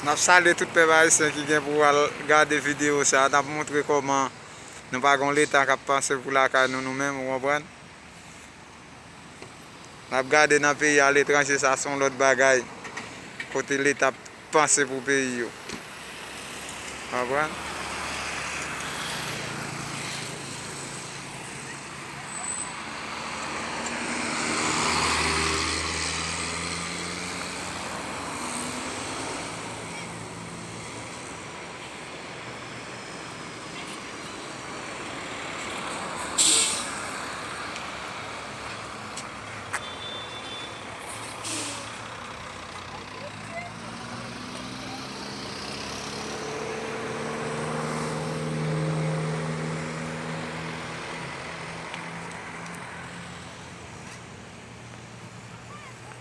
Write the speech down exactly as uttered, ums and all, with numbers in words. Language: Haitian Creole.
N ap salye tout pèp ayisyen ki gen pou al gade videyo sa a. N ap montre kòman nou pa gen yon Leta k ap panse pou lakay nou, nou menm, ou konprann? N ap gade nan peyi aletranje, sa se yon lòt bagay. Kote Leta ap panse pou peyi yo. Konprann?